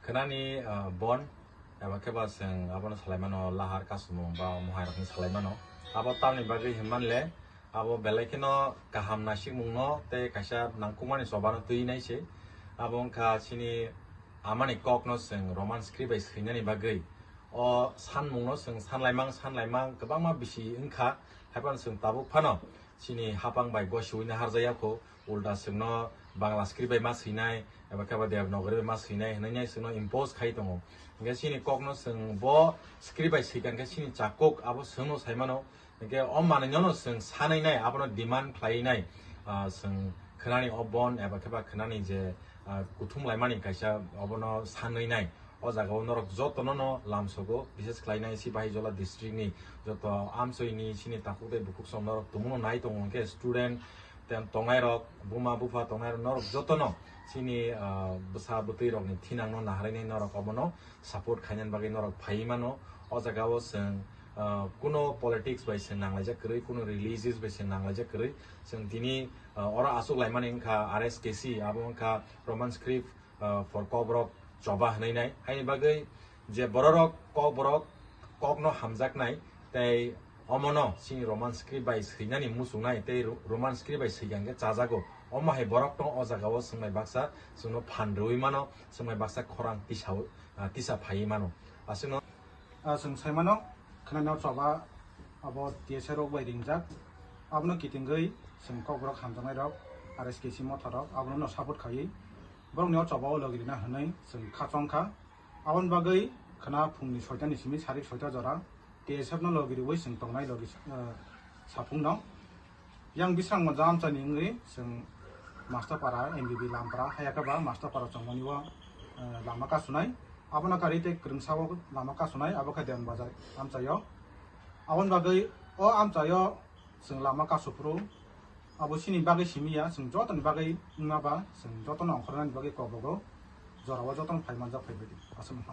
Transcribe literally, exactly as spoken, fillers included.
Khnani, ah, bon, eba khe ba chwng abono salaimano lahar kasumung ba omo hai rokni salaimano. Abo tamni bagwi hinmanle, abo belai kheno kaham nasikmungno tei kaisa nangkukmani chobano twi nai se. Abo wngkha chini amani kokno chwng Roman script bai swinani bagwi. O sanmungno chwng sanlaimang, sanlaimang kwbangma bisi wngkha, haiphano chwng tabuk phano chini hapang bai gosiui naharjaya kho, ulta chwngno Bangla script bai ma swinai, eba khe ba Devanagari bai ma swinai hwnwi chwngno impose khai tongo. Hwnkhe chini kokno chwng bo script bai swikha hwnkhe chini chakuk abo chwngno saimano. Hwnkhe o manwino no chwng sanai nai, abono demand khlai nai, ah, chwng khnani o bon eba khe ba khnani je, ah, kuthum laimani kaisa obono sanwi nai. O jaga o norok jotono no lamsogo, bises khlai nai Sipahijola district ni joto amchoi ni chini takhuk tei bukhuk song norok tongmano nai tongo hwnkhe student, ten tongnai rok, buma bupha tongnai rok, norok jotono chini, ah, bwsa bwtwi rokni thinangno naharainai norok obono support khainani bagwi norok phaiwi mano. O jaga o chwng, ah, kuno politics bai chwng nanglaijak kwrwi, kuno religious bai chwng nanglaijak kwrwi, chwng tini, ah, oro achuk laimani wngkha R S K C, abo wngkha Roman script, ah, for Kokborok choba hwnwi nai. Haini bagwi je bororok Kokborok kokno hamjaknai tei omono chini Roman script bai swinani muchungnai tei Ro-, Roman script bai swikha hwnkhe chajago. Omo hai borok tong o jaga o chwngbai baksa chwngno phan rwui mano, chwngbai baksa khorang tisa, ah, tisa phaiwi mano. Aswkno, ah, chwng sai mano, khnani o choba abo T S F rok bai ringjak. Abono kitingwi chwng Kokborok hamjaknai rok, R S K C motha rok, abono no support khaiwi borokni o choba o logi rina hwnwi chwng kha chong kha. Aboni bagwi khna phungni soita ni simi sarik soita jora T S F no logi rwi chwng tongnai logi, eh, saphung no. Yang bisrang mo jam chani wngwi chwng Master Para M B B Lampara, haya khe ba Master Para chongmani o, eh, lama kasunai. Abono kari tei kwrwngsa o lama kasunai, abo khe Dewan Bazar amchaio. Aboni bagwi o amchaio chwng lama kasu phuru abo chini bagwi simi ya, chwng jotoni bagwi wngma ba chwng jotono ongkhornani bagwi kokbogo jorao jotono phai manjak phai baidi. Aswk wngkha.